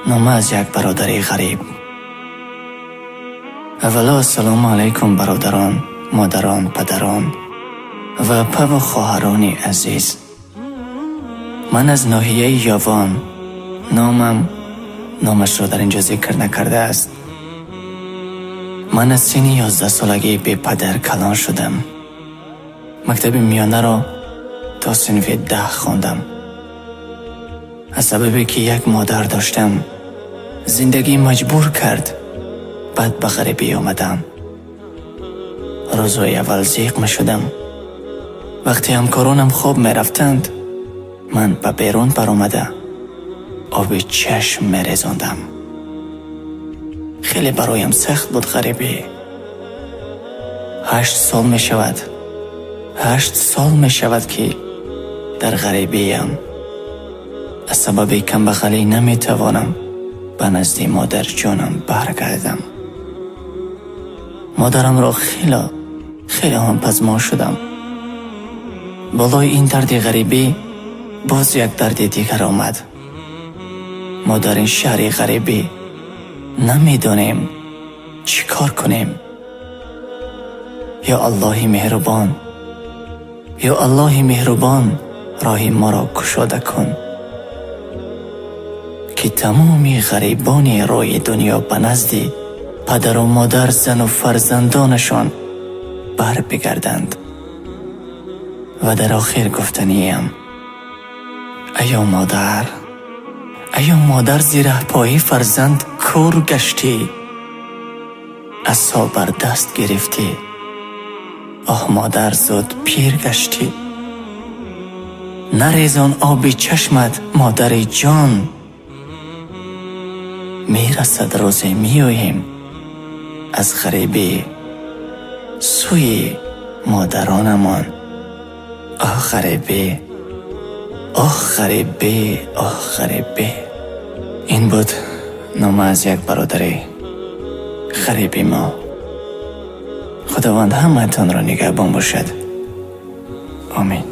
Нома аз як бародари ғариб. Аввало, ассалому алайкум, бародарон, модарон, падарон ва апаву хоҳарони азиз. Ман аз ноҳияи Ёвон, номам, номашро дар ин ҷо зикр накардааст. Ман аз синни 11-солагӣ бепадар калон шудам. Мактаби миёнаро то синфи 10 хондам. Аз сабабе ки як модар доштам, зиндагӣ маҷбур кард, баъд ба ғарибӣ омадам. Рӯзҳои аввал зиқ мешудам. Вақте ҳамкоронам хоб мерафтанд, ман ба берун баромада оби чашм мерезондам. Хеле бароям сахт буд ғарибӣ. 8 сол мешавад, 8 сол мешавад, ки дар ғарибиям. Аз сабаби камбағалӣ наметавонам ба назди модарҷонам баргардам. Модарамро хело, хеле ҳам пазмон шудам. Болои ин дарди ғарибӣ боз як дарди дигар омад. Мо дар ин шаҳри ғарибӣ намедонем чӣ кор кунем. Ё Аллоҳи меҳрубон, ё Аллоҳи меҳрубон, роҳи моро кушода кун, ки тамоми ғарибони рӯи дунё ба назди падару модар, зану фарзандонашон барбигарданд. Ва дар охир гуфтаниям: аё модар, аё модар, зи раҳпоӣ фарзанд кур гаштӣ, асо бар даст гирифтӣ, оҳ, модар, зуд пир гаштӣ. Нарезон оби чашмат, модари ҷон, мерасад рӯзе, меоем аз ғарибӣ сӯи модаронамон. Оҳ, ғарибӣ, оҳ, ғарибӣ, оҳ, ғарибӣ. Ин буд нома аз як бародари ғариби мо. Худованд ҳамаатонро нигаҳбон бошад. Омин.